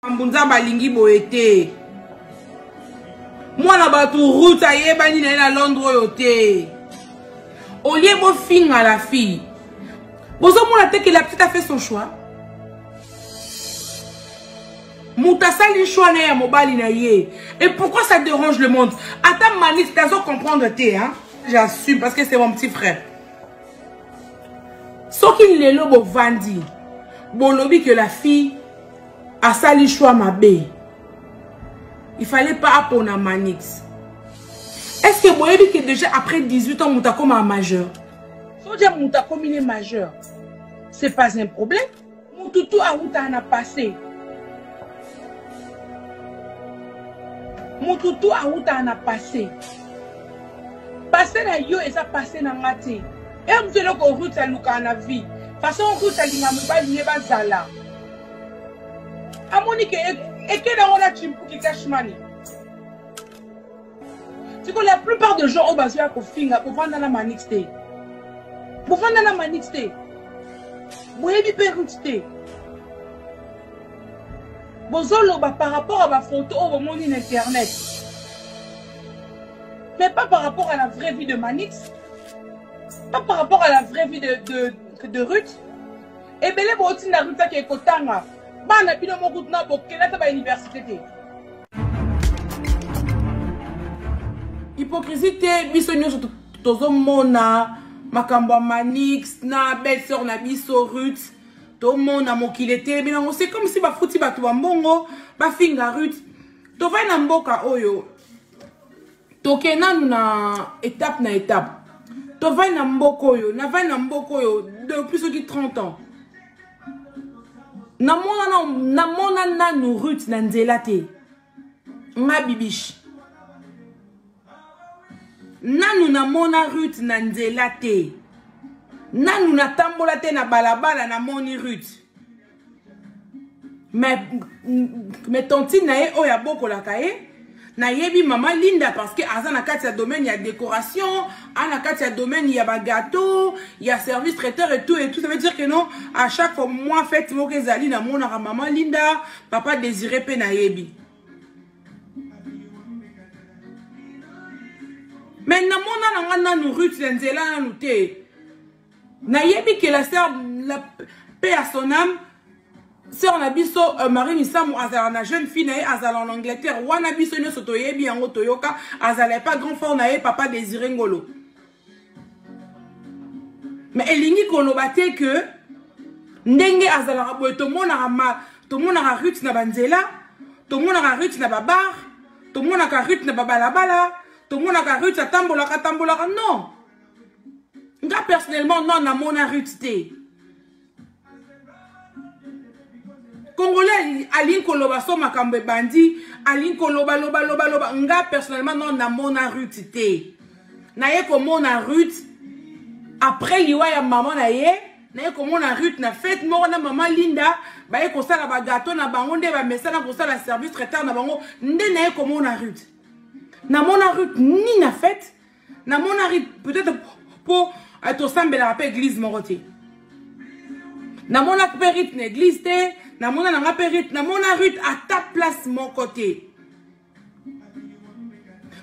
Makambo Nzambe alingi boye te. Mwana bato Ruth ayebani na ye na Londres oyo te. Olie bofinga la fille. Bozomona te que la petite a fait son choix. Moto asali choix na ye ya mobali na ye. Et pourquoi ça dérange le monde? Ata Manix nazo comprendre te hein. J'assume parce que c'est mon petit frère. Soki lelo bovandi bolobi que la fille asali choix mabe il fallait pas apona Manix. Est-ce que boyebi que déjà après 18 ans moto akoma majeur? Soki moto akomi ne majeur, c'est pas un problème. Moto tout awuta na passé. Moto tout awuta na passé. Passé na yo eza passé na nga te. E moto eloko Ruth alukaka na vie. Façon Ruth alinga mobali ye bazala. Amoni ke ekenda ngo na chimpuki cash money. Siko la plupart de gens oyo bazoya kofinga bovanda na Manix te. Bovanda na Manix te. Boyebi pe Ruth te. Bozoloba par rapport à ba photo oyo bomoni na internet. Mais pas par rapport à la vraie vie de Manix. Pas par rapport à la vraie vie de Ruth. Ebele botinda Ruth ake kotanga. Bana bino moko na bokela ta ba université te. Hypocrisie te biso nyonso tozomona makambo ya Manix na belle sœur na biso Ruth tomona mokili etelemi nango c'est comme si bafuti bato ba mbongo bafinga Ruth tovai na mboka oyo toke nanu na étape na étape tovai na mboka oyo navai na mboka oyo depuis soki 30 ans namona nanu Ruth na nzela te nga bibiche nanu namona Ruth na nzela te nanu natambola te na balabala namoni Ruth mais tontine na ye oyo abokolaka ye nayebi mama Linda parce que aza na kati ya domaine ya décoration a na kati ya domaine ya bagâteau ya service traiteur et tout et tout. Ça veut dire que non, à chaque fois moi fête moko ezali namonaka mama Linda, papa Désiré mpe nayebi. Mais namona na nga nanu Ruth na nzela nanu te. Nayebi que la sœur, la paix à son âme, sœur na biso Marie Misamu azala na jeune fille na ye azala en Angleterre wana biso nyonso toyebi yango toyoka azala pas grand frère na ye papa Désiré Ngolo. Mais elingi koloba te que ndenge azalaka boye tomonaka Ruth na banzela, tomonaka Ruth na babar, tomonaka Ruth na babalabala, tomonaka Ruth atambolaka tambolaka. Non, nga personnellement non, namona Ruth te. Congolais alingi koloba so makambo ebandi alingi koloba loba loba loba. Nga personnellement non, namona Ruth te. Naye komona Ruth après liwa ya mama na ye. Naye komona Ruth na fête moko na mama Linda, baye kosala ba gâteau na bango nde bamesana kosala service traiteur na bango nde naye komona Ruth. Namona Ruth ni na fête, namona Ruth peut-être po tosambelaka pe église moko te. Namona pe Ruth na église te, namona nanga pe Ruth, namona Ruth ata place moko te.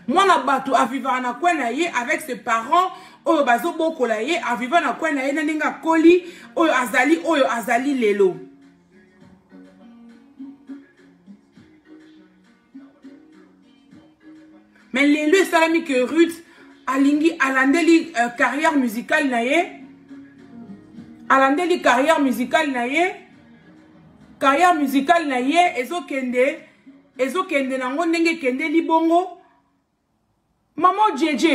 Mwana bato avivaka na coin na ye avec ses parents oyo bazobokola ye, aviva na coin na ye na ndenge akoli oyo azali oyo azali lelo. Mais lelo esalami que Ruth alingi alandeli carrière musicale na ye, alandeli carrière musicale na ye, carrière musicale na ye ezokende, ezokende nango ndenge ekendeli bongo. Maman JJ,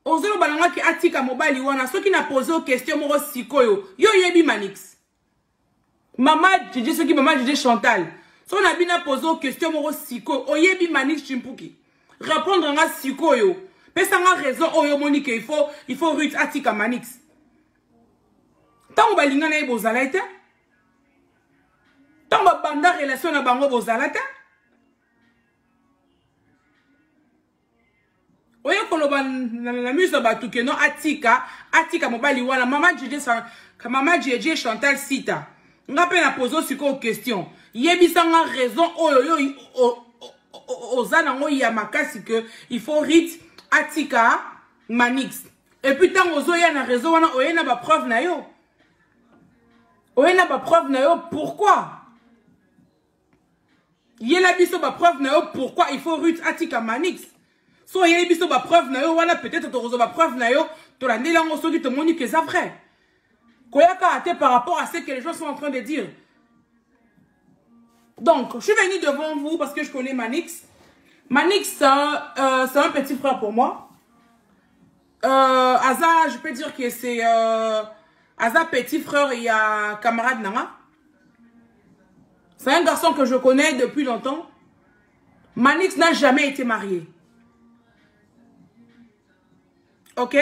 ozoloba na nga ki atika mobali wana soki na pose yo question moko sikoyo, yo yebi Manix. Mama JJ, soki mama JJ Chantal, soki na bina pose yo question moko sikoyo, oyebi Manix Chimpuki? Répondre nga sikoyo. Pesa nga raison oyo omoni ke il faut Ruth atika Manix. Tango balinga na ye bozala ete? Tango babanda relation na bango bozala te? Oye koloba na miso bato ke non atika, atika mobali wana. Mama JJ, mama JJ Chantal Sita, nga pe na pose sikoyo question. Yebisa nga raison oyo yo oza nango ya makasi que il faut Ruth atika Manix. Et puis ntango ozoya na raison wana oye na ba preuve na yo. Oye na ba preuve na yo pourquoi? Yela biso ba preuve na yo pourquoi il faut Ruth atika Manix. So oyeli biso ba preuve na yo wana peut-être tokozwa ba preuve na yo tolandeli yango soki tomoni que eza vrai. Koya kaka te par rapport à ce que les gens sont en train de dire. Donc, je suis venue devant vous parce que je connais Manix. Manix, c'est un petit frère pour moi. Aza, je peux dire que c'est Aza petit frère, il y a camarade Nanga. C'est un garçon que je connais depuis longtemps. Manix n'a jamais été marié. Ok?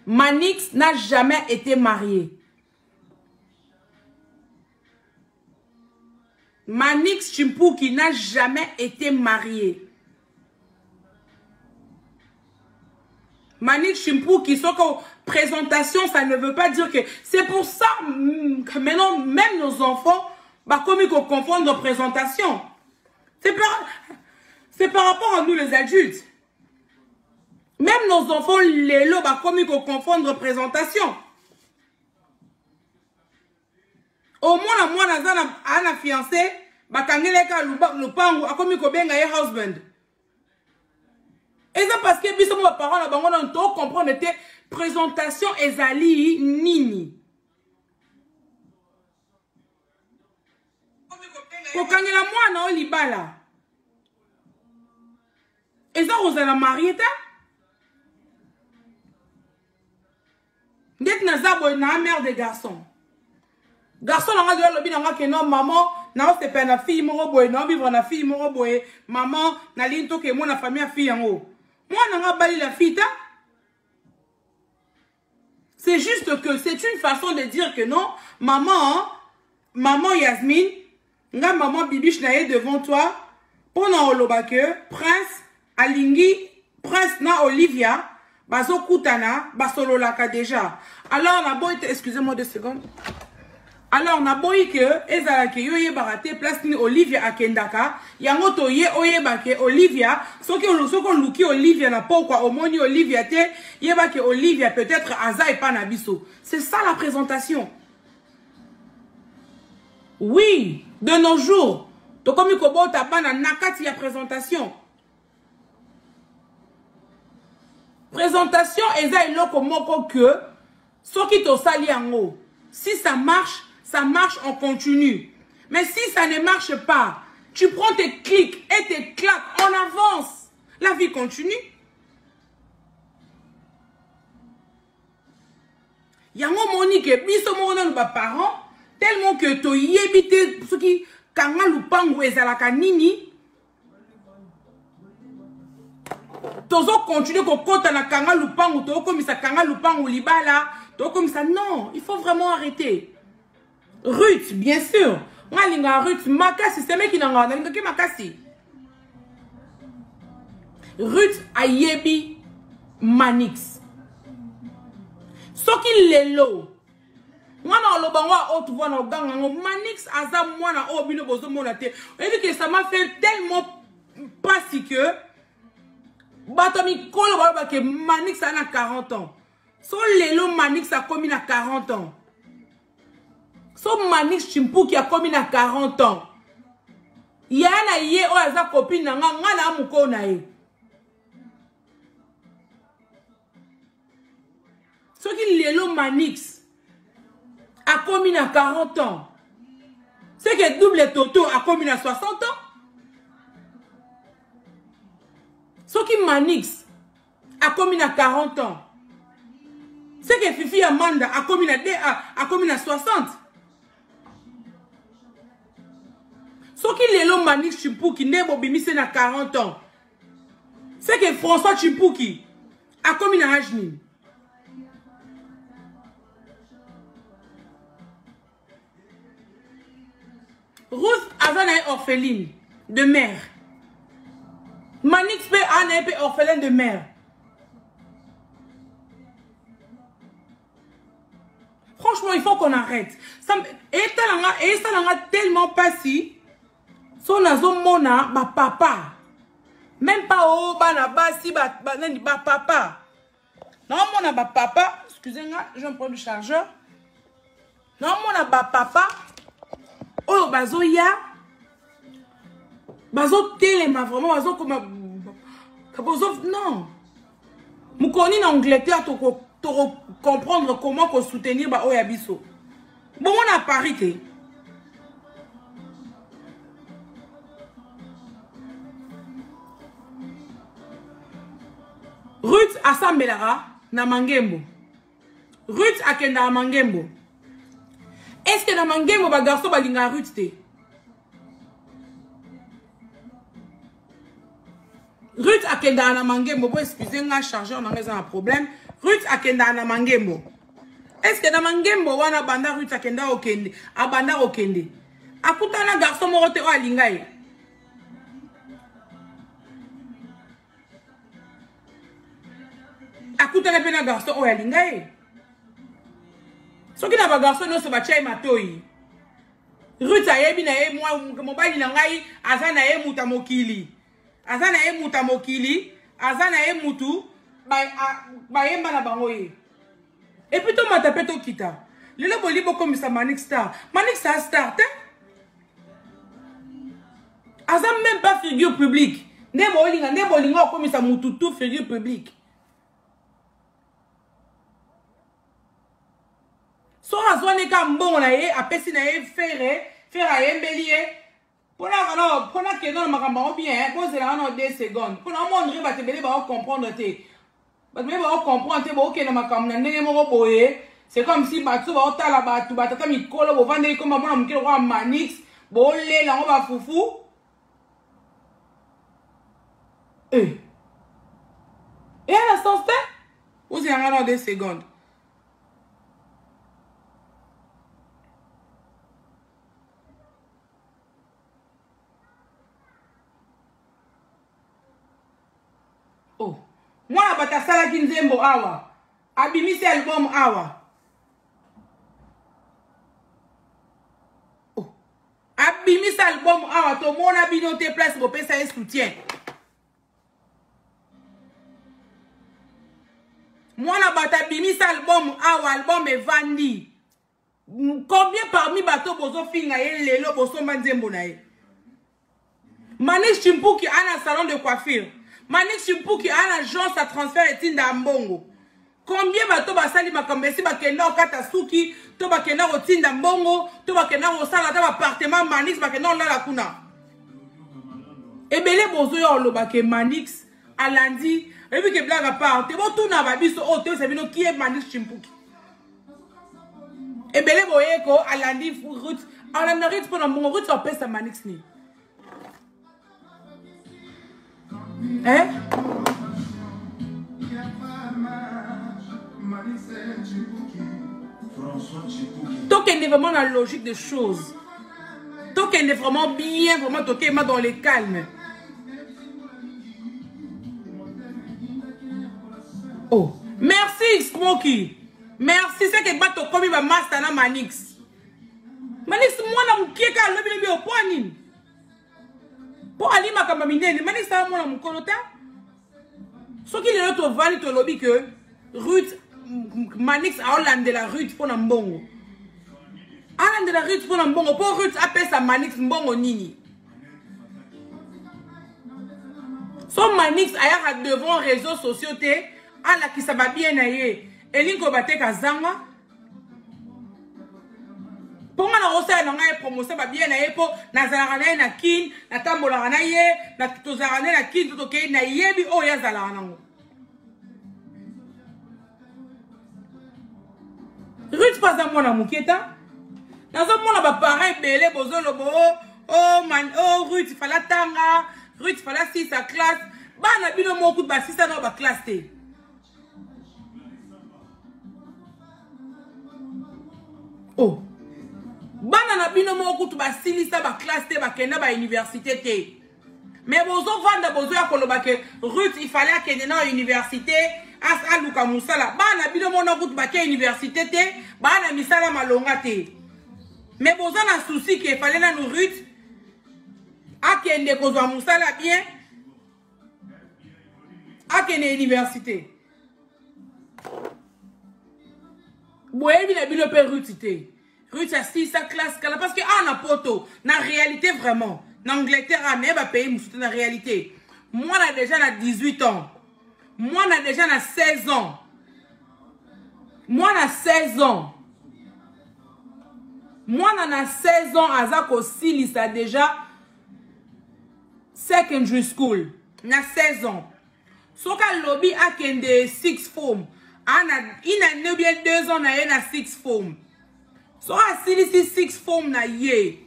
Manix n'a jamais été marié. Manix Tshimpuki n'a jamais été marié. Manix Tshimpuki, sauf que présentation, ça ne veut pas dire que... C'est pour ça que maintenant, même nos enfants, bah, comme ils confondent nos présentations. C'est par rapport à nous les adultes. Même nos enfants, les lots, bah, comme ils confondent présentation. Au moins, moi, na fiancé, bah, kangeleka lupangu, akomi kobenga ye husband. Et ça parce que biso mo parents na bango na to comprendre te présentation ezali nini. Kokangela mwana o libala. Eza kozala marié ta? Ndeti naza boye na mère de garçon. Garçon na nga lobi na nga ke non maman na osepela na fille moko boye na vivre na fille moko boye maman na lingi toke mona famille ya fille yango. Mwana nga bali la fille ta? C'est juste que c'est une façon de dire que non, maman, maman Yasmine, nga maman Bibiche na ye devant toi, pona oloba que Prince alingi, Prince na Olivia, bazo kutana, basololaka déjà. Alors na boy, excusez-moi 2 secondes. Alors na boy que ezala ke yo yebaka te place ni Olivia akendaka, yango to ye oyeba ke Olivia, soki soko luki Olivia na pokwa omoni Olivia te, yeba ke Olivia peut-être aza epa na biso. C'est ça la présentation. Oui, de nos jours, tokomi kobota bana na kati ya présentation. Présentation eza eloko moko que soki tosali yango, si ça marche, ça marche en continu. Mais si ça ne marche pas, tu prends tes clics et tes claques en avance. La vie continue. Yango Monique, biso moko nanu ba parents, tellement que toyebi te soki kanga lupangu ezalaka nini, tozo continuer kokota na kanga lupangu, tokomisa kanga lupangu libala, tokomisa non, il faut vraiment arrêter. Ruth, bien sûr. Nga linga Ruth makasi, c'est mec qui nanga, na linga makasi. Ruth ayebi Manix. Soki lelo mwana oloba ngo a haute voix na oganga ngo Manix aza mwana oyo bino bozomona te. Oyebi que ça m'a fait tellement pasi que bato mikolo baloba ke Manix a na 40 ans. So lelo Manix a komi na 40 ans. So Manix Tshimpuki a komi na 40 ans. Ya na ye oyo aza copine na nga, nga na mukolo na ye. Soki lelo Manix a komi na 40 ans, c'est que double toto a komi na 60 ans. Soki Manix a komi na 40 ans, c'est que Fifi Amanda a komi na DA, a komi na 60. Soki lelo Manix Tshimpuki nde bobimise na 40 ans, c'est que François Tshimpuki a komi na âge nini? Ruth aza na ye orpheline de mère. Manix pe a na ye pe orphelin de mère. Franchement, il faut qu'on arrête. Etalanga, esalanga tellement pasi. So nazomona ba papa. Même pas oh bana basi ba ba nani ba papa. Nazomona ba papa, excusez-moi, j'ai un problème de chargeur. Nazomona ba papa oyo bazoya bazotelema vraiment bazokoma bozo non mokoni na Angleterre toko toko comprendre comment ko soutenir ba oyo ya biso bongo na Paris te. Ruth asambelaka na mangembo. Ruth akendaka mangembo. Est-ce que na mangembo ba garçon balingaka Ruth te? Ruth akendaka na mangembo. Bo excusez nga, chargeur na nga eza na problème. Ruth akendaka na mangembo. Est-ce que na mangembo wana banda Ruth akenda okende, abanda okende. Akutana garçon moko te oyo alinga ye. Akutana pe na garçon oyo alinga ye. Soki na ba garçon nyonso batia ye matoyi. Ruth ayebi na ye mobali na ngai aza na ye muta mokili. Aza na ye muta mokili, aza na ye mutu bayemba na bango ye. Et puis tomata pe tokita. Lelo boli bokomisa Manix star. Manix a star te. Aza même pas figure publique. Nde bolinga, nde bolinga okomisa mutu tout figure publique. Soki azwani ka mbongo na ye, apesi na ye Ferre, Ferre ayembeli ye. Pona kana pona kenda na makambo yango bien, bozela wana 2 secondes. Pona omondre bato ebele bao comprendre te. Bato ebele bao comprendre te, bokenda makambo na ndenge moko boye. C'est comme si bato baotala bato, batata mikolo bovandeli komba mwana moke lokola Manix, bolela yango ba fufu. Eh. Eya na sens te? Bozela nga na 2 secondes. Oh. Mwana bato asalaki nzembo awa, abimisi album awa. Oh. Abimisi album awa, tomona bino te place bopesa ye soutien. Mwana bato abimisi album awa, album evandi. Combien parmi bato bozofinga ye lelo bosomba nzembo na ye? Manix Chimpuki ana salon de coiffure. Manix Chimpuki ana agence à transfert etinda mbongo. Combien bato basali makambo esi bakenda kokata suki to bakenda kotinda mbongo to bakenda kosala ata appartement Manix bakenda kolala kuna. Ebele bozoya oloba ke Manix alandi oyebi ke blague à part te botuna ba biso oyo toyebisa bino qui est Manix Chimpuki. Ebele boyeko alandi Ruth alanda Ruth mpona mbongo. Ruth apesa Manix nini? Eh? Tokende vraiment la logique des choses. Tokende vraiment bien, vraiment tokende dans le calme. Oh, merci Smokey. Merci, c'est que bato komi ba master na Manix. Manix mwana mukie ka lobi lobi opo nini? Po ali makambo minene, Manix aza mwana mokolo te. Soki lelo tovandi tolobi que Ruth Manix aolandela Ruth mpo na mbongo. Alandela Ruth mpo na mbongo, mpo Ruth apesa Manix mbongo nini? So Manix ayaka devant réseaux sociaux te, alakisa ba bien na ye. Elingi koloba te kazanga. Mpo nga nakosala na ngai promotion ba bien na ye, mpo nazalaka na ye na Kin, natambolaka na ye, tozalaka na ye na Kin, to tokei, nayebi oyo azalaka nango. Ruth mpo aza mwana moke ta. Nazomona ba parents ebele bozoloba oh, oh, man, oh Ruth fala tanga, Ruth fala sisa classe. Bana bino moko kutu basisa na ba classe te. Oh. Bana na bino moko kutu basilisa ba classe te, bakenda ba université te. Mais bozovanda bozoya koloba ke Ruth il fallait akende na université. aluka mosala. Bana bino mona kutu bake université te, bana misala malonga te. Mais boza na souci ke fallait nanu Ruth akende kozwa mosala bien, akende université. Boyebi na bino pe Ruth te. Ruth asilisa classe kala parce que awa na poto na réalité vraiment na Angleterre ah, naye ba pays mosusu te na réalité mwana déjà na 18 ans, mwana déjà na 16 ans, mwana 16 ans, mwana na 16 ans aza kosilisa déjà secondary school na 16 ans. Soki alobi akende six form, ana une année ou bien 2 ans na ye na six form. Soki asilisi six form na ye,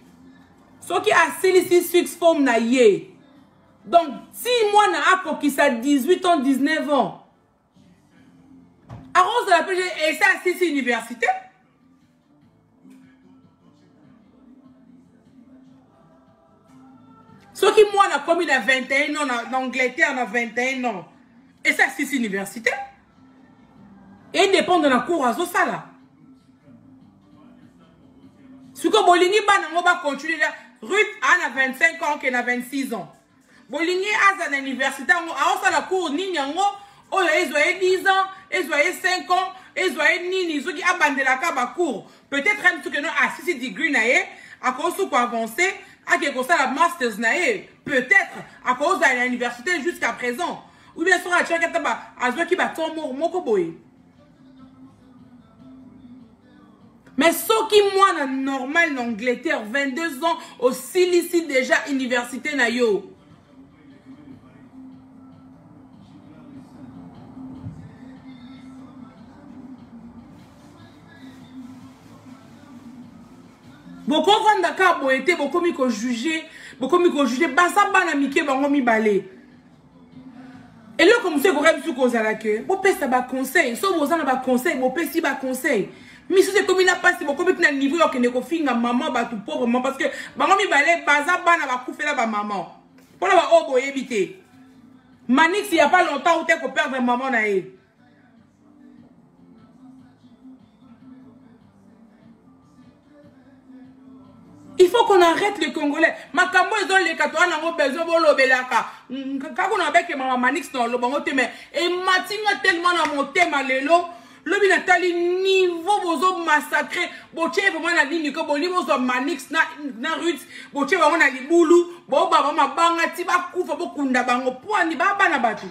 soki asilisi six form na ye, donc si mwana akokisa 18 ans 19 ans, akozala mpe esi asilisi université. Soki mwana akomi na 21 ans na Angleterre na 21 ans, esi asilisi université, et dépendre na cours azosala. Sikoyo bolingi bana yango bacontinue. Ruth a na 25 ans, ke na 26 ans, bolingi aza na université yango aosala cours nini yango oyo ezwa ye 10 ans, ezwa ye 5 ans, ezwa ye nini? Soki abandelaka bacours, peut-être ye mosuku eno asisi degree na ye, akoki koavancer, ake kosala masters na ye, peut-être akozala na université jusqu'à présent, ou bien soki atiaki ata azwaki baton moko boye. Mais soki mwana normal na Angleterre 22 ans osilisi déjà université na yo, bokovanda kaka boye te. Bokomi kojuge, bokomi kojuge, baza bana mike bango mibale. Eloko mosusu ekoka biso kozala ke bopesa baconseil. So boza na baconseil, bopesi baconseil misusu ekomi na mpasi. Bokomi na niveau ya okende kofinga mama bato, pauvre mama, parce que bango mibale baza bana bakufela bamama. Mpona baoyo boyebi te, Manix ya pas longtemps ute koperdre mama na ye. Il faut qu'on arrête les Congolais. Makambo ezoleka to nango besoin bolobelaka. Kako na beke mama Manix na lobango te, mais ematinga tellement na motema lelo. Lobi natali niveau bozo massacrer, botie vraiment na nini ko boli bozwa Manix na Ruth, botie bango na libulu, bo baba mabanga ti bakufa, bokunda bango poani ba bana bato.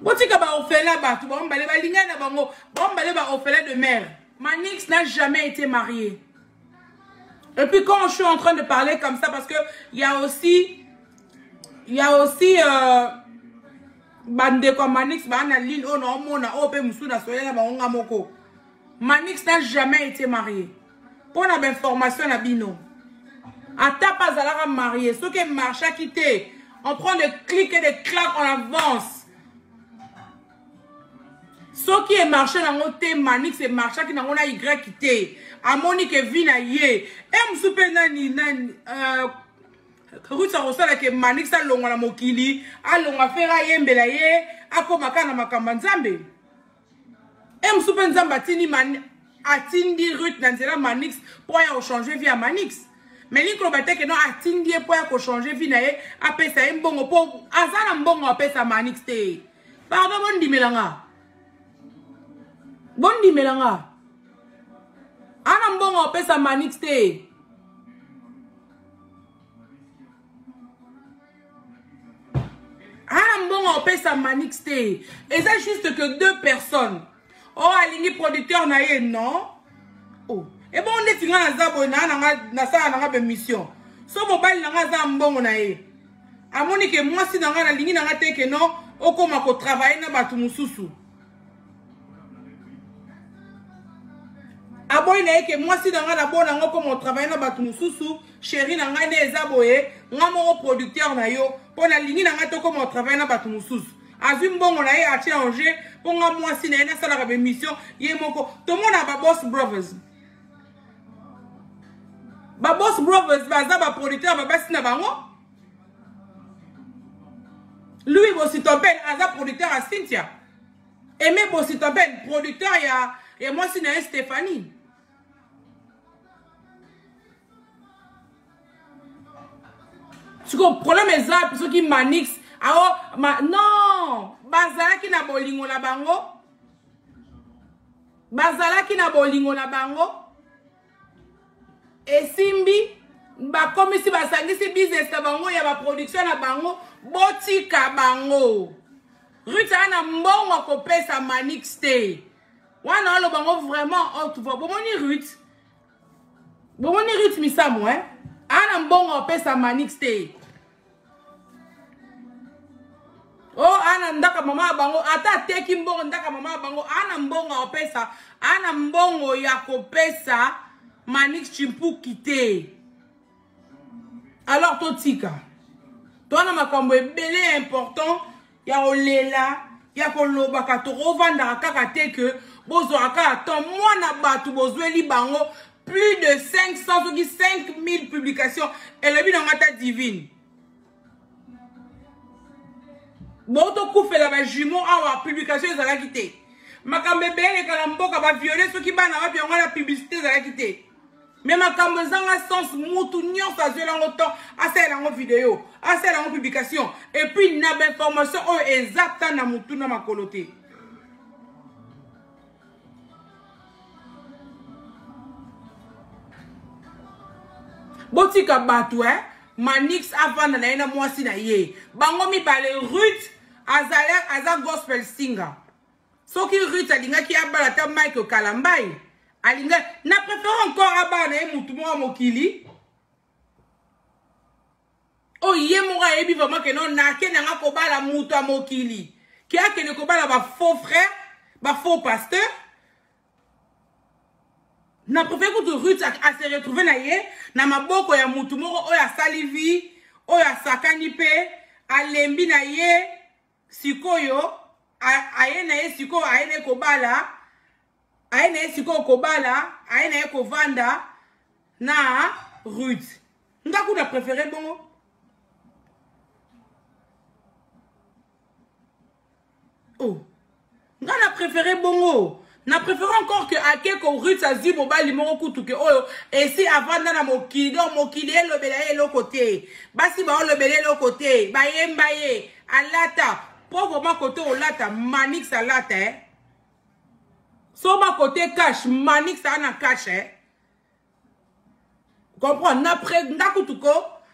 Botika ba orphelin bato, bango mbale balingai na bango, bango mbale ba orphelin de mère. Manix n'a jamais été marié. Et puis quand je suis en train de parler comme ça, parce que il y a aussi, il y a aussi bandeko ya Manix baa na ligne oyo naomona oyo mpe mosusu nasolela bango nga moko. Manix n'a jamais été marié. Mpo na bainformation na bino, ata mpe azalaka marié, soki emarchaki te, on prend des clics et des claques, on avance. Soki emarche nango te, Manix emarchaki nango na y te, amoni ke vi na ye e mosusu mpe nani nani Ruth akosala ke Manix alongwa na mokili, alongwa Ferre, ayembela ye, akóma kaka na makambo ya Nzambe. E mosusu mpe Nzambe atindi, atindi Ruth na nzela Manix mpo aya kochange vie ya Manix. Mais lingi koloba te ke non, atindi ye mpo aya kochange vie na ye, apesa ye mbongo, mpo aza na mbongo apesa Manix te. Pardon, bondimela nga, bondimela nga, ana mbongo apesa Manix te. Ana mbongo opesa Manix te. Eza juste que deux personnes oyo oh, alingi producteur na ye non. Oh. Ebongo ndeti nga naza boye, naa nanga nasala nanga bemission, so mobali na nga aza mbongo na ye, amoni ke mwasi na nga nalingi na nga te ke non, okóma kotravaille na bato mosusu, aboyi na ye ke mwasi na ngai nabona yango okóma kotravaille na bato mosusu, chéri na ngai nde eza boye, nga moko producteur na yo, mpo nalingi na ngai tokóma kotravaille na bato mosusu. Azwi mbongo na ye, atie en jeu mpo nga mwasi na ye nasalaka bemission ye moko. Tomona baboss brothers, baboss brothers baza baproducteur babasi na bango. Louis Bositompel aza producteur ya Cynthia. Aimé Bosita Ben, producteur ya, ya mwasi na ye Stéphanie. Sikoyo problème eza soki Manix ao ma, non bazalaki na bolingo na bango bazalaki na bolingo na bango esimbi bakomisi basangisi business na bango ya baproduction na bango botika bango Ruth aa na mbongo akopesa Manix te wana oloba ngo vraiment haute voix bomoni Ruth bomoni Ruth Misamu eh aa na mbongo akopesa Manix te o oh, ana ndaka mama ya bango ata ateki mbongo ndaka mama ya bango ana mbongo akopesa ana mbongo ya kopesa Manix Chimpuki te alors totika towana makambo ebele ya important ya kolela ya kolobaka tokovandaka kaka te ke bozwaka kaka temps mwana bato bozweli bango plus de 500 soki 5000 publication elobi nango ata divine botokufela bajumeau awa publication ezalaki te makambo ebele eleka na mboka baviole soki bana wapi yango wana publicité ezalaki te me makambo ezanga sens mutu nyonso azwela yango temps asalela yango video asalela yango publication epuis na bainformation oyo eza ta na mutu na makolo te botika bato eh? Manix avanda na ye na mwasi na ye bango mibale Ruth azala aza gospel singer soki Ruth alingaki abala ata Mike Kalambay alinga na préfère encore abala na ye mutu moko mokili oyo ye moko ayebi vraiment ke non nake nanga kobala mutu ya mokili ke akende kobala ba faux frère ba faux pasteur na préfère kutu Ruth a se retrouver na ye na maboko ya mutu moko oyo asali vie oyo asakani mpe alembi na ye sikoyo aye na ye sikoyo aye na ye kobala aye na ye sikoyo kobala aye na ye kovanda na Ruth nga kuna préféré bongo oh nga na préféré bongo na préféré encore que ake ko Ruth azwi mobali moko kutu ke oyo esi avanda na mokili donc mokili elobela ye eloko te basi baolobela eloko te bayemba ye alata po vraiment kote olata Manix alata eh so bakote cash Manix aa na cash eh comprendre na pré nga kutu ko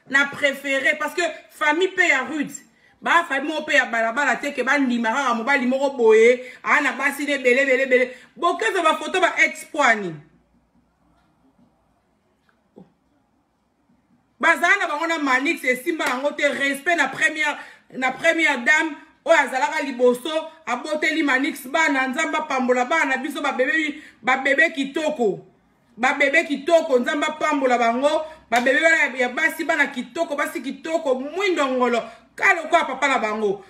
na préféré parce que famille pe ya Ruth ba famille moko pe ya balabala te ke bandima kaka mobali moko boye aa na basi ne ebele ebele ebele bokezwa bafoto ba ex poani bazala na bango na Manix esimba yango te respect na première na première dame oyo azalaka liboso aboteli Manix bana nzambe apambola bana na biso babebe babebe kitoko babebe kitoko nzambe apambola bango babebe bana ya basi bana kitoko basi kitoko mwindo ngolo ka lokola papa na bango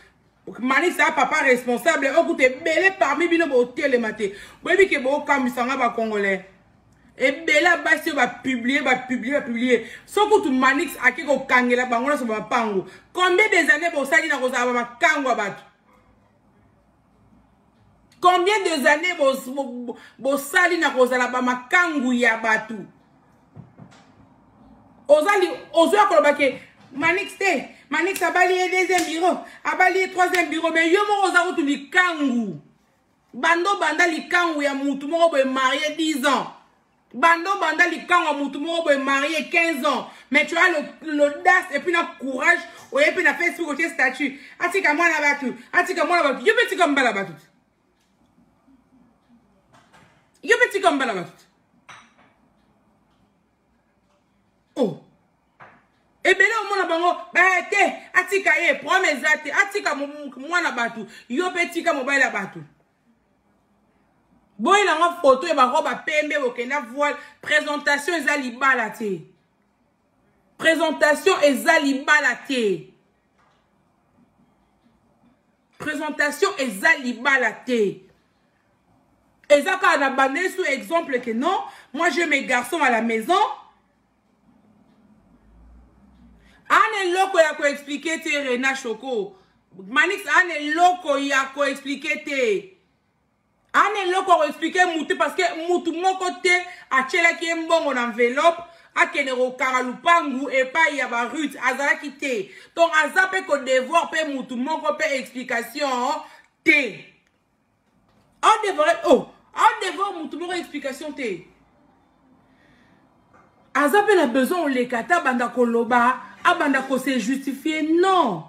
Manix a papa responsable okuta ebele parmi bino botelema te boyebi ke bokambisa nga bacongolais ebele ya basi oyo bapublie bapublie bapublie so kutu Manix ake kokangela bango nyonso bamapango combien des années bosali na kozala bamakango ya bato combien des années bosali na kozala bamakangu ya bato ozali ozoya koloba ke Manix te Manix abali ye deuxième bureau abali ye troisième bureau mais yo moko oza kutu likangu bando banda likangu ya mutu moko boye marie 10 ans bando banda likangu ya mutu moko boye marie 15 ans mais tu as l'audace et puis na courage oye mpe na facebook otie statut atika mwana bato atika mwana bato yo mpe tika mbala bato yo mpe tika mbala bato oh ebele omona bango baya te atika ye problème eza te atika mwana bato yo mpe tika mobali ya bato boyela nga foto ya barobe ya pembe bokenda voile présentation eza libala te présentation eza libala te présentation eza libala te eza kaka na bandeli sous exemple que non moi j'ai mes garçons à la maison ana eloko ya koexplike te rena choco Manix ana eloko ya koexplike te. Ana eloko ya koexplike mutu parce que mutu moko te atielaki ye mbongo na enveloppe akende kokanga lupangu epai ya ba Ruth azalaki te. Donc aza pe ko devoir pe mutu moko pe explication te. A devoir oh, a devoir mutu moko explication te. Aza pe na besoin oleka ata banda koloba, abanda ko se justifier non.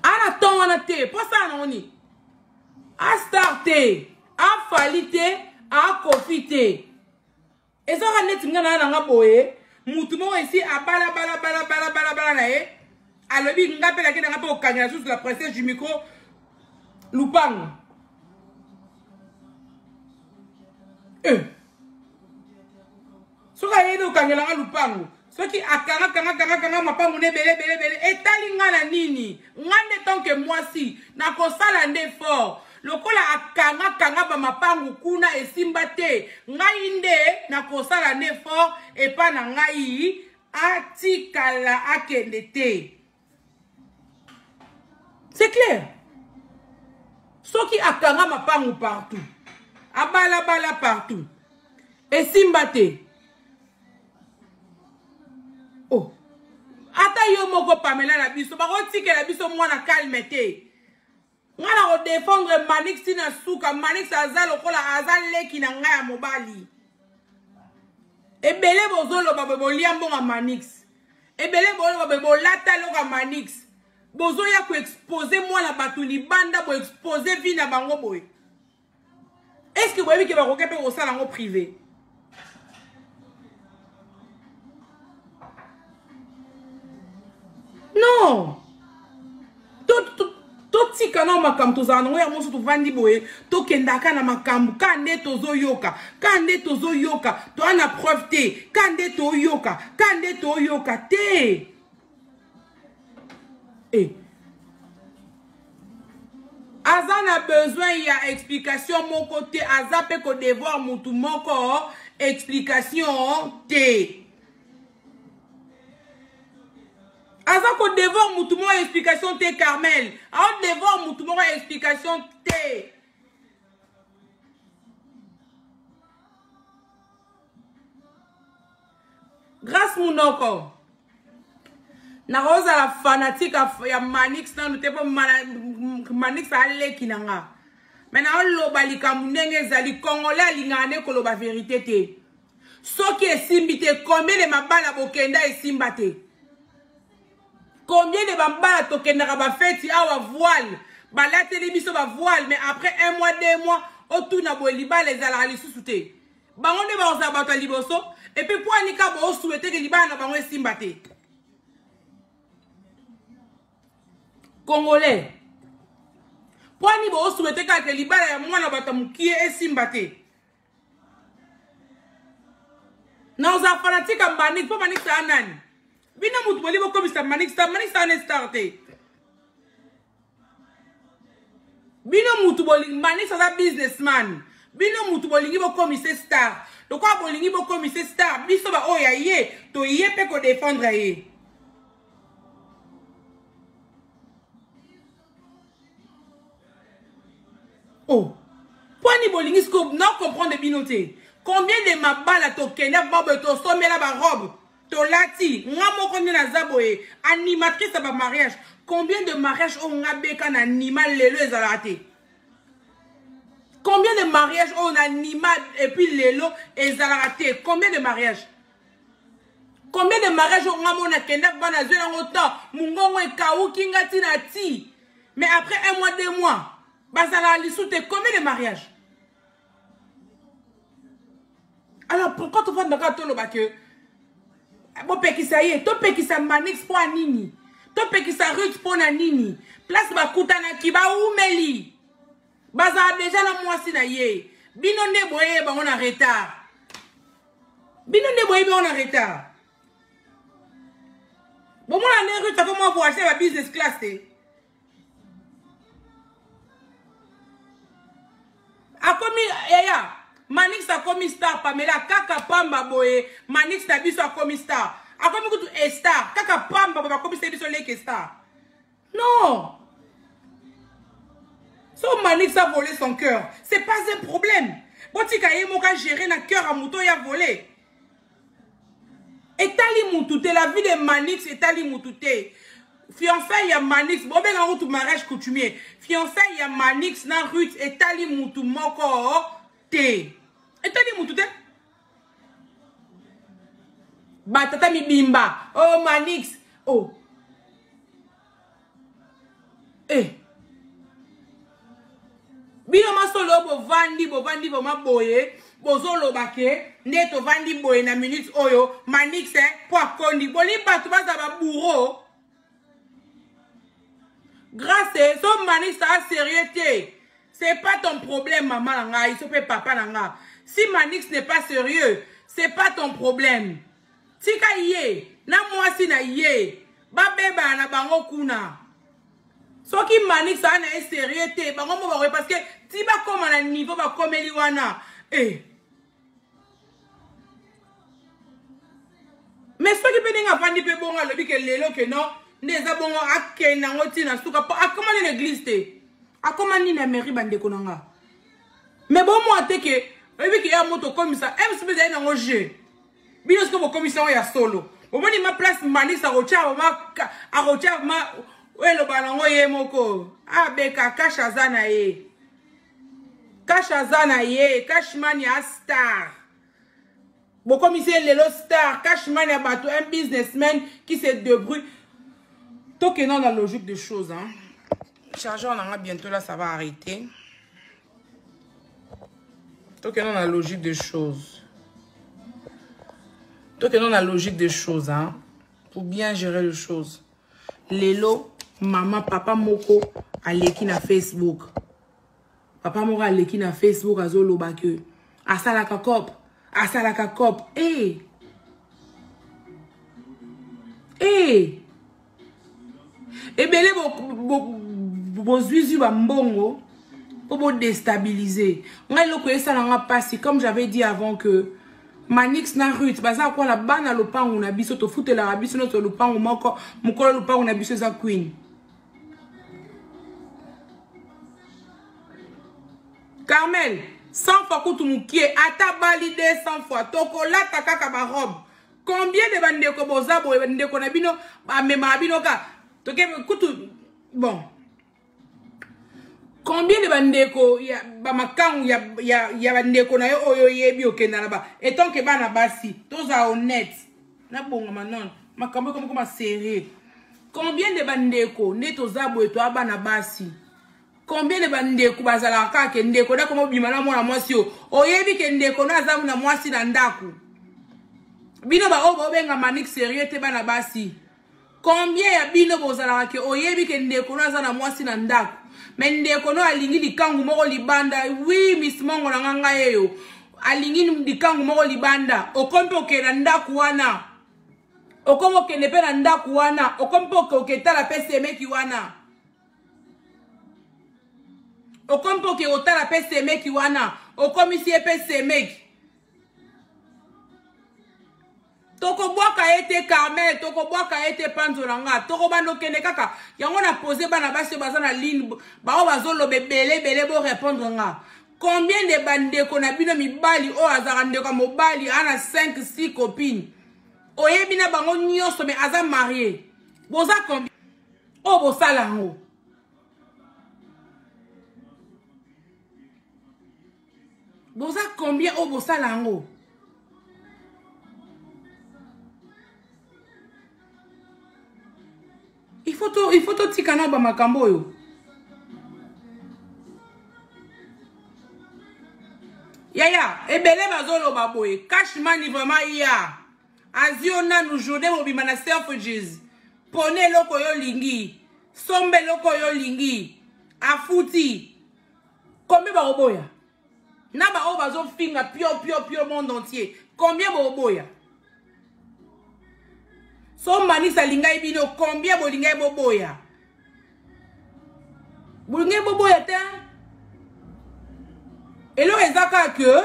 Ana temps wana te, po asala nango nini? A star te, a Fally te, a Koffi te. Eza kaka neti nga na nga boye, mutu moko esi abala bala bala bala bala bala na ye, alobi nga pe nakenda nga pe kokangela susu la princesse du micro lupango. Eh. Soki ayebi kokangela nga lupango, soki akanga kanga kanga kanga mapango na ebele ebele ebele, etali nga na nini? Nga nde tant que mwasi nakosala nde fort lokola akanga kanga ba mapangu kuna esimba te, ngai nde nakosala nde fort epa na ngai atikala akende te. C'est clair. Soki akanga mapangu partout, abala bala partout, esimba te. Oh. Ata yo moko Pamela na biso, bakotikela biso mwana calme te. Nga na ko défendre Manix ti na suka. Manix aza lokola aza leki na nga ya mobali. Ebele bozoloba boye bolia mbongo ya Manix. Ebele boloba boye bolata eloko ya Manix. Bozoya ko exposer mwana bato libanda, bo exposer vie na bango boye. Est-ce que boyebi ke bakoki mpe kosala yango privé? Non. Totika na makambo tozala nango ya moso tovandi boye tokendaka na makambo ka nde tozoyoka ka nde tozoyoka toa na preuve te ka nde toyoka ka nde toyoka te eh. Aza na besoin ya explication moko te, aza pe ko devoir mutu moko explication te. Aza ko devoir mutu moko explication te Carmel. Azo devoir mutu moko explication te. Grace Munoko. Nakozala fanatique ya Manix nanu te po Manix aleki na nga. Mais naoloba likambo ndenge ezali Congolais alingaka nde koloba verite te. Soki esimbi te combien de mabala bokenda esimba te? Combien de mabala tokendaka ba feti awa voile balateli biso ba voile mais après un mois deux mois otuna boye libala ezalaka lisusu te. Bango nde bakozala bato ya liboso epuis mpo anika bosouete ke libala na bango esimba te. Congolais mpo ani bosouete kaka ke libala ya mwana bato ya mokie esimba te. Na oza fanatique ya Manix mpo Manix aya nani? Bino motu boli bokomisa Manix star, Manix aya ne star te. Bino mutu bolingi Manix aza businessman. Bino mutu bolingi bokomise star. Lokola bolingi bokomise star, biso ba oyo ya ye toye pe ko défendre ye. Oh. Pwani bolingi siko na comprendre bino te. Combien de mabala tokenda bobe tosomela ba robe tolati nga moko nde naza boye animatrice ya ba mariage. Combien de mariage oyo nga beka na anima lelo ezalaka te. Combien de mariage oyo na anima et puis lelo ezalaka te. Combien de mariage? Combien de mariage oyo nga mona kenda bana zwe yango temps mungongo ekawuki nga ti na ti. Mais après un mois, deux mois, bazala lisu te. Combien de mariage? Alors pourquoi tout le monde toloba que bopekisa ye, topekisa Manix mpo ya nini? Topekisa Ruth mpo na nini? Place bakutanaki baumeli. Bazala déjà na mwasi na ye. Bino nde boye bango na retard. Bino nde boye bango na retard. Bomona nde Ruth akoma voyager ba business class te. Akomi yaya Manix akomi star Pamela kaka pamba boye Manix na biso akomi star. Akomi kutu e star kaka pamba boye bakomisa biso leke star. Non. So Manix a volé son cœur, c'est pas un problème. Botika ye moko gérer na cœur ya moto ya volé. Etali mutu te, la vie de Manix etali mutu te. Fiançailles ya Manix, bobenga kutu mariage coutumier. Fiançailles ya Manix na Ruth etali mutu moko te. Etali mutu te. Batata mibimba, oh Manix, oh. Eh. Bino masolo bovandi bovandi vraimen boye bozoloba ke nde tovandi boye na minute oyo Manix eh, po akondi boli bato baza ba bourreau grâce so Manix a sérieux te c'est pas ton problème maman na ngai so pe papa na nga si Manix n'est pas sérieux c'est pas ton problème tika ye na mwasi na ye babebana na bango kuna soki Manix aza na ye sérieux te bango mo bakoye parce que ti bakóma na niveau bakomeli wana eh. Mais soki mpe ndenge avandi mpe bongo alobi ke lelo ke non nde eza bongo akende yango ntina suka mpo akoma nini église te akoma nini na mairie bandeko na nga mais bomwa te ke oyebi ke ya moto okomisa mc mpe ezali nango jeu bino soki bokomisa yango ya solo omoni ma place Manix akotya akotya ma oyo eloba nango ye moko abeka cash aza na ye cash aza na ye cashman ya star bokomisi ye lelo star cashman ya bato un businessman qui se débrouille. Tokenda na logique de choses, hein. Chargeur nanga bientôt là, ça va arrêter. Tokenda na logique de choses, tokenda na logique de choses, hein, pour bien gérer les choses. Lelo mama papa moko aleki na Facebook, papa moko aleki na Facebook azoloba ke asalaka cop, asalaka cop e e ebele bozwizwi bambongo mpo bodestabilize ngai. Eloko esalanga mpasi, comme j'avais dit avant que Manix na Ruth baza kola bana lopango na biso, tofutelaka biso nyonso lopango moko. Mokolo lopango na biso eza Queen Carmel. 100 fois kutu mokie, ata bali 200 fois, tokolata kaka barobe. Combien de bandeko boza boye, bandeko na bino bamemaka bino ka toke kutu? Bon, combien de bandeko ya bamakangu ya bandeko na yo oyo oyebi okenda na ba etant ke bana basi? Tozala honnête, nabongama non, makambo ekomi koma sérieux. Combien de bandeko nde toza boye, toya bana basi? Combien de bandeko bazalaka kaka ke ndeko ndako mobima na mwana mwasi oyo oyebi ke ndeko no aza na mwasi na ndako? Bino baoyo baobenga Manix sérieux te, bana basi, combien ya bino bozalaka ke oyebi ke ndeko no aza na mwasi na ndako, mais ndeko no alingi likangu moko libanda? Wi, miss mongo na nga ngai eyo alingi likangu moko libanda, okomi mpe okende na ndako wana, okomi okende mpe na ndako wana, okomi mpe oketala mpe semeki wana, okomi mpe oke kotala mpe semeki wana, okomisi ye mpe semeki. Tokobwaka ye te, Carmel, tokobwaka ye te, panzo na nga, tokobanda okende kaka yango. Na pose bana basi oyo baza na ligne, bao bazoloba ebele ebele, borépondre nga. Combien de bandeko na bino mibali oyo azalaka ndeko ya mobali aa na 5 6 copine, oyebi na bango nyonso, mais aza marié? Boza combien oyo bosala yango? Boza combien oyo bosala yango? Il faut totika na bamakambo oyo. Yaya ebele bazoloba boye, cash money vraiment ya azwi yo nanu journée mobima na Selfridges, pona eloko oyo olingi, somba eloko oyo olingi, afuti. Combien bakoboya na baoyo bazofinga pio pio pio monde entier? Combien bokoboya so Manix alingai bino? Combien bolingai boboya? Bolingai boboya te. Eloko eza kaka que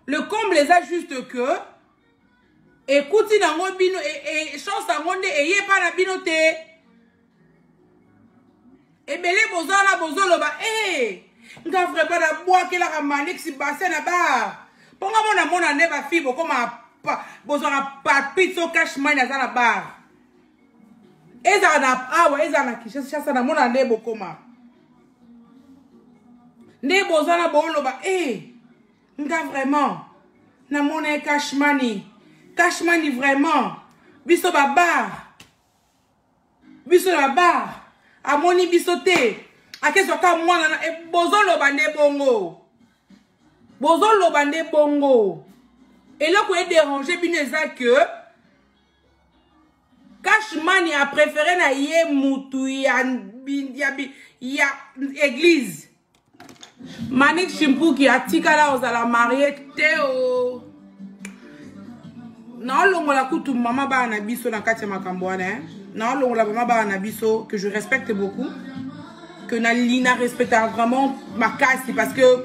le comble eza juste que ekuti nango bino chance yango nde eyepa na bino te. Ebele boza wana bozoloba e. Nga vraiment nabwakelaka Manix bassin na bar. Mpo nga mona mona nde ba fille bokoma bozwaka papi so cash money aza na bar. Ezala na awa ezala na Kinshasa na mona nde bokoma. Nde boza na boloba eh nga vraiment namona ye cash money. Cash money vraiment biso ba bar biso na bar amoni biso te akezwaka mwana na e, bozoloba nde bongo bozoloba nde bongo eloko ederange bino eza ke cash money a préféré na ye mutu ya, ya, ya église Manik Chimpuki atikala ozala marie te o naolongola kutu mama bana na biso na kati ya makambo wana eh? Naolongola mama bana na biso que je respecte beaucoup, que na lina respecta vraiment makasi, parce que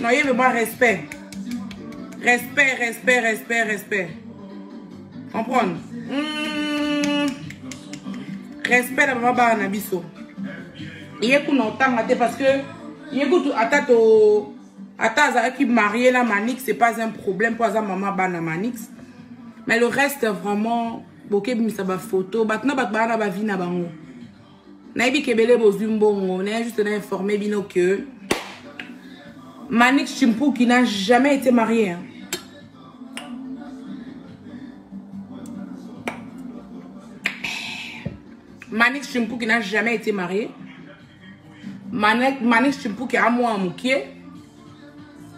naye vraiment respect, respect, respect, respect, respect, comprendre, Respect na mama bana na biso. Ye kuna otanga te, parce que ye kutu ata to ata azalaki marié na Manix, c'est pas un problème mpo aza mama bana Manix. Mais le reste vraiment, bokebimisa bafoto bato na bato baa na bavi na bango. Nayebi ke ebele bozwi mbongo. Naye juste na informe bino que Manix Chimpuki n'a jamais été marié, hein. Manix Chimpuki n'a jamais été marié. Manix Chimpuki a mwa mokie.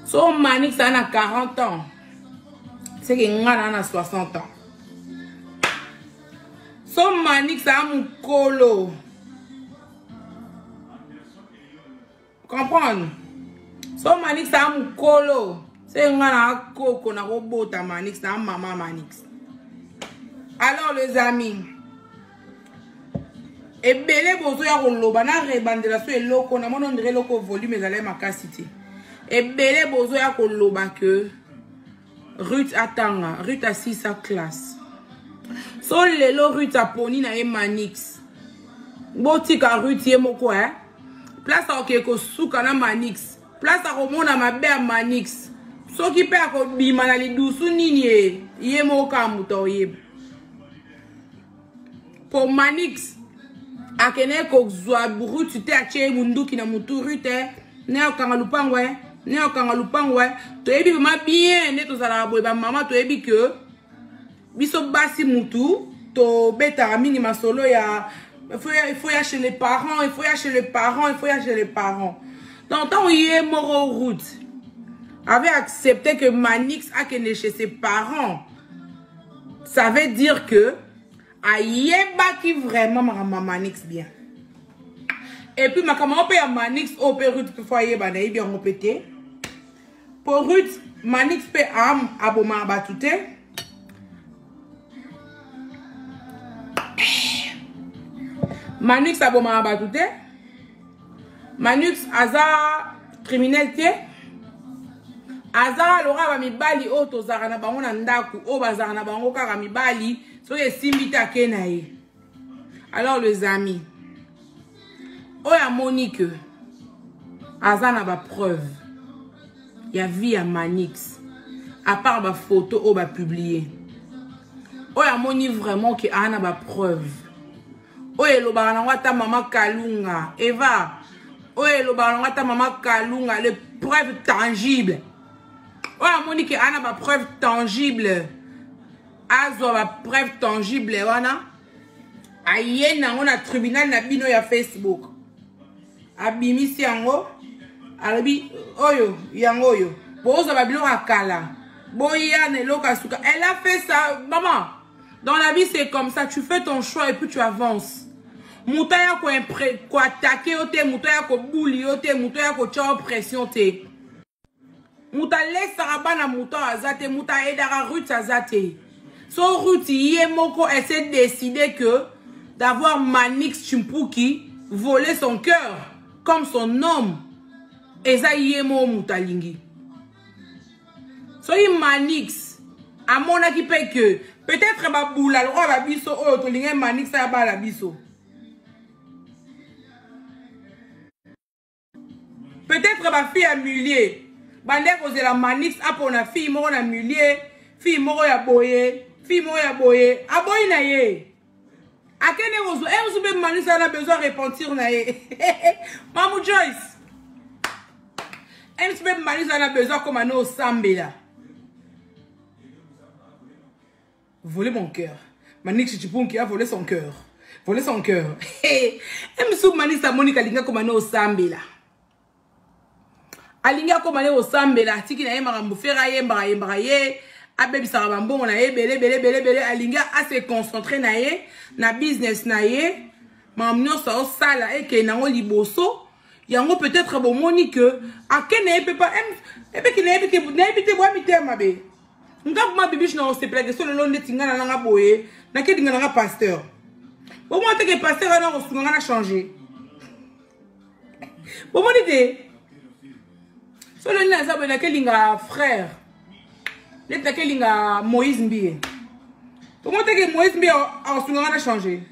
So Manix a 40 ans. C'est que nga na 60 ans. So Manix a mukolo. Comprendre? So Manix a mukolo. C'est nga na koko na kobota Manix na mama Manix. Alors les amis, ebele bozoya koloba na rebandela so eloko na mona ondire eloko volume ezali makasi te. Ebele bozoya koloba que Ruth atanga, Ruth asisa classe. So lelo Ruth aponi na ye Manix. Botika Ruth ye moko eh. Place akoke kosuka na Manix. Place akomona mabe ya Manix. Soki pe akobima na lidusu nini ye, ye moko kaka moto oyeba. Po Manix akende kozwa Ruth te, atie ye munduki na mutu. Ruth ne akanga lupango eh, ne akanga lupango eh. Toyebi vraiment bien nde tozalaka boye bamama, toyebi ke biso basi mutu tobetaka mingi masolo ya il faut ya chez les parents, il faut ya chez les parents, il faut ya chez les parents. Donc ntango ye moko Ruth avait accepté que Manix akende chez ses parents, ça veut dire que ayebaki vraiment makambo ya Manix bien. Et puis makambo yango mpe ya Manix oyo mpe Ruth mpe fo ayeba, nayebi yango mpe te. Po Ruth, Manix mpe abomaka bato te. Manix abomaka bato te. Manix aza criminel te. Aza lokola bamibali oyo tozalaka na bango na ndako, oyo bazalaka na bango kaka mibali, soki esimbi te ake na ye. Alors les amis, oyo amoni ke aza na bapreuve ya vie ya Manix, à part bafoto oyo bapublie, oyo amoni vraiment ke aza na bapreuve oyo elobaka nango ata mama Kalunga Eva, oyo elobaka nango ata mama Kalunga, le preuve tangible, oyo amoni ke aza na bapreuve tangible, azwa bapreuve tangible wana, aye nango na tribunal na bino ya Facebook, abimisi yango, alobi oyo yango oyo bozwa babiloko ya kala, boya na eloko ya suka. Elle a fait ça, maman. Dans la vie, c'est comme ça, tu fais ton choix et puis tu avances. Moto aya koattaquer yo te, moto aya kobuli yo te, moto aya kotya yo pression te. Moto alesaka bana moto aza te, moto aedaka Ruth aza te. So Ruth ye moko, elle s'est décidé que d'avoir Manix Chimpuki voler son cœur comme son homme, eza ye moko moto alingi. Soki Manix amonaki mpe ke peut-être babula lokola babiso oyo tolingai Manix aya bala biso. Peut-être ba fille ya milieu bande kozela Manix apona fille moko na milieu, fille moko ya boye, fille moko ya boye, aboyi na ye. Akende kozwa eh mosusu mpe Manix ana besoin repentir na ye. Mamu Joyce. Eh mosusu mpe Manix ana besoin akoma no osambela. Voler mon cœur. Manix Chipunki a volé son cœur. Volé son cœur. Hey, mosusu Manix amoni kalinga akoma no osambela. Alingi akoma ne kosambela atiki na ye makambo fere ayembaka ayembaka ye abebisaka bambongo na ye ebele ebele ebele ebele alingi ase concentre na ye na business na ye makambo nyonso aosala ekende yango liboso yango peut-être bomoni que ake na ye mpe pa ebeki nayebi te bwa mitema mabe nga vraimen bibiche na osepelaka so lelo ndeti nga na nanga boye nakedinga nanga pasteur bomona teke pasteur wana kosunga nga na change bomoni te so lelo naza boye nakelinga frère neti nakelinga moïse mbiye bomoni teke moïse mbiye akosunga nga na change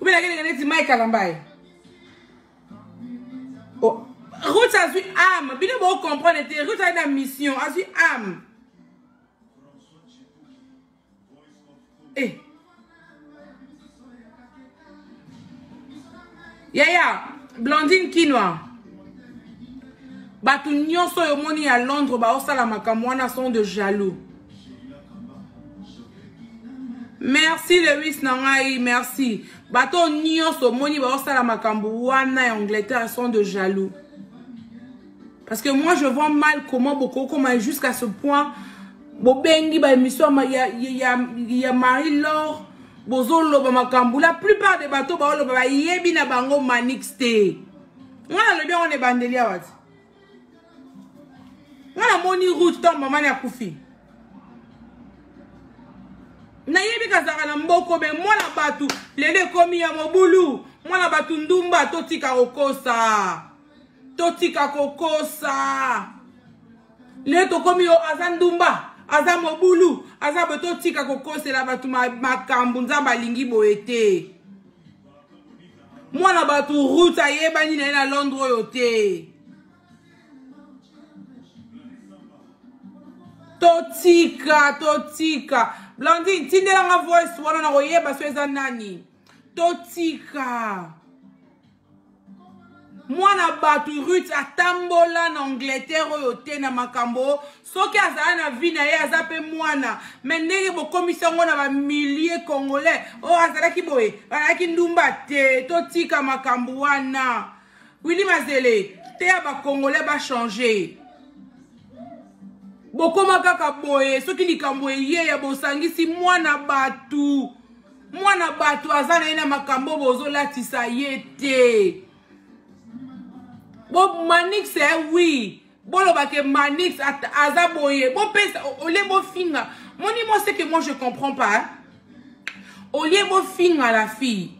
obe nakelinga neti mike alambaye oh. Ruth azwi ame bino bocomprendre te Ruth azali na mission azwi ame Eh. Yaya, Blandine Kinwa. Bato nyonso oyo omoni ya Londres baosala makambo wana sont de jaloux. Merci Lewis na ngai, merci. Bato nyonso omoni baosala makambo wana ya Angleterre sont de jaloux. Parce que moi je vois mal comment beaucoup comment jusqu'à ce point bobengi ba émission ya, ya, ya Marie Laure bozoloba makambo la plupart des bateaux baoloba bayebi na bango Manix te nga nalobi yango na ebandeli awa ti nga namoni route ntango mama ni akufi nayebi kazalaka na mboko me mwana bato lelo ekomi ya mobulu mwana bato ndumba totika kokosa totika kokosa lelo tokomi yo aza ndumba aza mobulu aza boye totika kokosela bato makambo nzambe alingi boye te mwana bato route ayebani na ye na londres oyo te totika totika blandine tindelanga voice wana na koyeba so eza nani totika mwana bato ruth atambola na angleterre oyo te na makambo soki azala na vie na ye aza mpe mwana me ndenge bokomisi yango na bamilie congolais oyo azalaki boye azalaki ndumba te totika makambo wana wili mazele teya bacongolais bachange bokoma kaka boye soki likambo eye ya bosangisi mwana bato mwana bato aza na ye na makambo bozolatisa ye te bo manix eh, oui boloba ke manix aza boye bopesa olie bofinga moni moi ce que moi je comprends pas olie bofinga la fille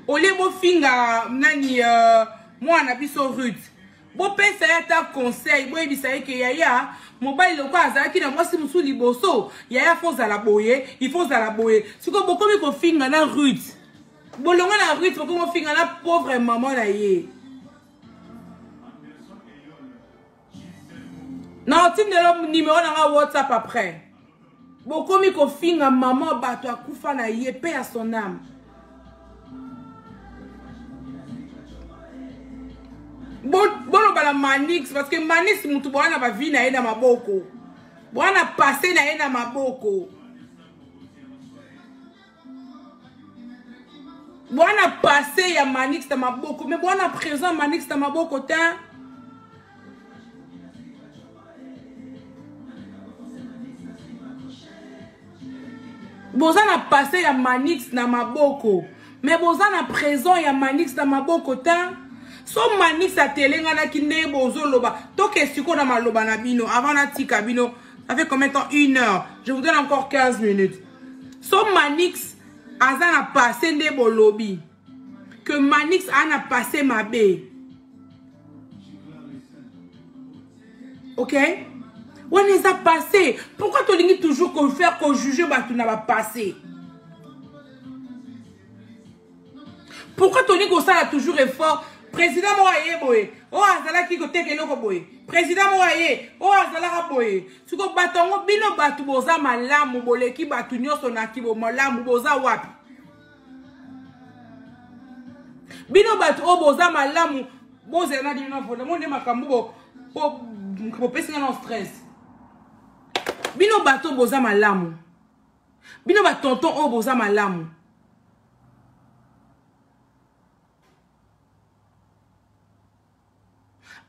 olie bofinga nani euh, mwana biso ruth Bopesa ye ata conseil, boyebisa ye ke yaya mobali lokola azalaki na mwasi mosusu liboso, yaya faut ozala boye, il faut ozala boye. Sikoyo bokomi kofinga na Ruth. Bolonga na Ruth bokomi kofinga na pauvre maman na ye. Na otindelo numero na nga WhatsApp après. Bokomi kofinga maman bato akufa na ye paix à son âme. Boloba na Manix parce que Manix mutu boa na ba vie na ye na maboko. Boa na passé na ye na maboko. Boa na passé ya Manix na maboko mais boa na présent Manix na maboko te. Boza na passé ya Manix na maboko mais boza na présent ya Manix na maboko te. So Manix atelenganaki nde bozoloba toke siko na maloba na bino avant natika bino. Ça fait combien de temps? Une heure. Je vous donne encore 15 minutes. So Manix aza na passé nde bolobi que Manix a na passé mabe. Ok? Wana eza passé. Pourquoi tolingi toujours ko faire ko juger bato na ba passé? Pourquoi tolingi kosala toujours effort? Président moko aye boye, oyo azalaki koteka eloko boye. Président moko aye, oyo azalaka boye. Siko bato yango bino bato boza malamu, boleki bato nyonso na kibo malamu, boza wapi? Bino bato oyo boza malamu, bozela na bino na voda, mo nde makambo bo bopesi nga na stress. Bino bato boza malamu. Bino ba tonton oyo boza malamu.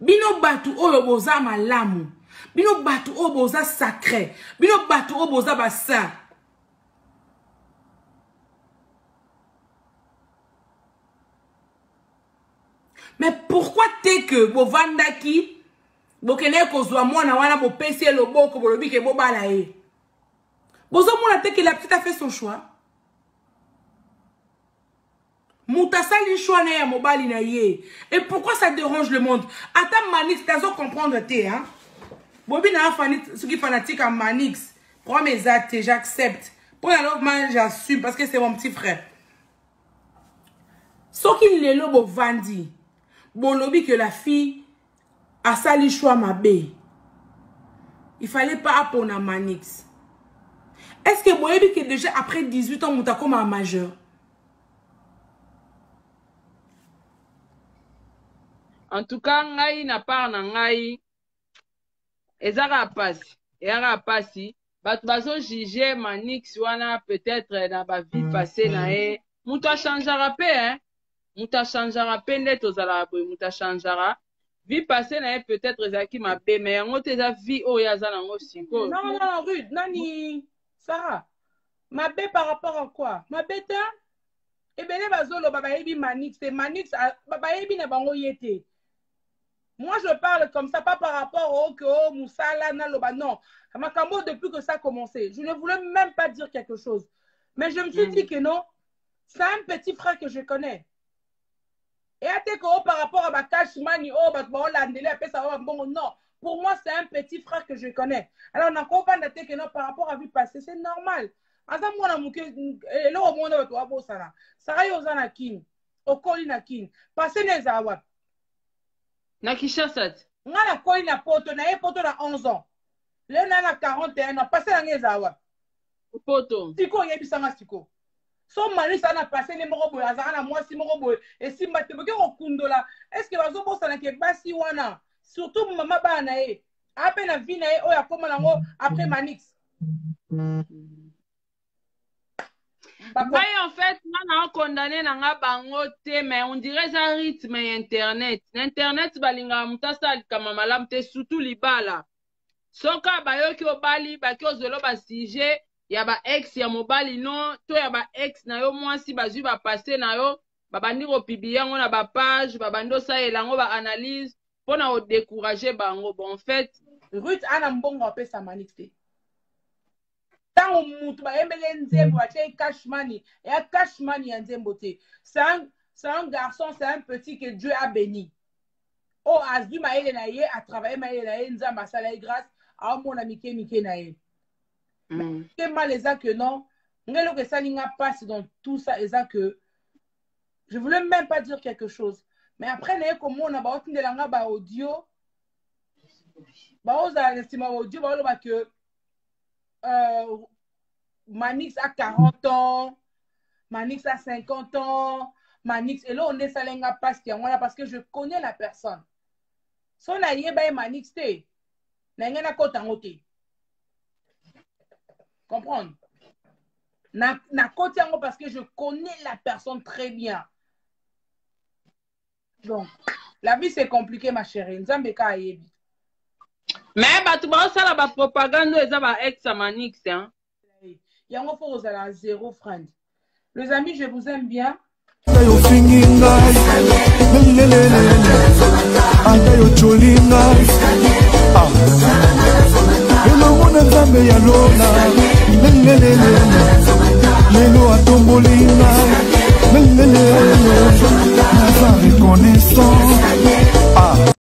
Bino bato oyo boza malamu. Bino bato oyo boza sacré. Bino bato oyo boza ba saint. Mais pourquoi te que bovandaki bokendaki kozwa mwana wana bopesi ye loboko bolobi ke bobala ye? Bozomona te que la petite a fait son choix? Moto asali choix na ye ya mobali na ye. Et pourquoi ça dérange le monde? Ata Manix nazo comprendre te, hein? Bobi na soki fanatique ya Manix, problème eza te, j'accepte. Pour la love man, j'assume parce que c'est mon petit frère. Soki lelo bovandi, bolobi que la fille asali choix mabe. Il fallait pas apona Manix. Est-ce que boyebi que déjà après 18 ans moto akoma majeur? En tout cas, ngai na part na ngai eza kaka pasi, eza kaka pasi. Bato bazo juger Manix wana peut-être na ba vie passée na ye. Moto achangeaka pe, hein? Moto achangeaka pe nde tozalaka boye, moto achangeaka. Vie passée na ye peut-être ezalaki mabe, mais yango te eza vie oyo aza nango sikoyo. Non, non, non, Ruth, nani, Sarah, mabe par rapport à quoi? Mabe te? Ebele bazoloba bayebi Manix te, Manix bayebi na bango ye te. Moi je parle comme ça, pas par rapport au que oh, Moussala naloba, non. Makambo, depuis que ça a commencé, je ne voulais même pas dire quelque chose. Mais je me suis dit que non, c'est un petit frère que je connais. Et à oh, par rapport à ma cash money, oh, bah, bon, ça, bon, non. Pour moi, c'est un petit frère que je connais. Alors, on a compris que non, par rapport à vie passée, c'est normal. Aza mwana muke, eloko mwana bato babosana. Sara yo oza na Kin, okoli na Kin. Passé na ezala wapi? Na Kinshasa te. Nga nakoli na poto, na ye poto na 11 ans. Lelo na na 41 ans, passé na nga ezala wapi? Poto. Siko oyebisanga siko. So Manix ana passé ne moko boye, azaka na mwasi moko boye, esimba te, boke kokundola. Est-ce que bazobosana ke basi wana, surtout mama bana na ye, ape na vie na ye oyo akoma nango après Manix. Ngai en fait nga na condamné na nga bango te, mais on dirait eza rythme ya internet. Na internet balingaka moto asala likambo malamu te, surtout libala. Soka bayoki obali, baki ozwelo ba sujet ya ba ex ya mobali no to ya ba ex na yo mwasi, bazwi ba passé na yo, babandi kopublier yango na ba page, babandi osalela yango ba analyse mpona kodécourager bango. Bon, en fait Ruth ana mbongo apesa Manix te. Ntango mutu bayembeli nzembo batie cash money, eya cash money ya nzembo te. C'est un garçon, c'est un petit que Dieu a béni. Oh, azwi mayele na ye, a travailler mayele na ye, nzambe asala ye grâce, aomona mike mike na ye. Ke mal eza que non, ngai eloko esali nga passe dans tout ça eza que je voulais même pas dire quelque chose. Mais après naye komona baotindela nga ba audio, baozala na nsima ba audio baoloba que Manix a 40 ans, Manix a 50 ans, Manix, et là on est salenga parce qu'il y a parce que je connais la personne. So na yeba ye Manix te, na ngena kota ngote. Comprendre? Na na koti yango parce que je connais la personne très bien. Donc, la vie c'est compliqué ma chérie. Nzambe ka ayebi. Mais bato baosala ba propagande oyo eza ba ex ya Manix, hein. Yango faut ozala zéro friend. Les amis, je vous aime bien. Ata yo fingi ngai, lelelelele. Ata yo tsholi ngai, ah. Elongo na Nzambe ya lola, lelelelele.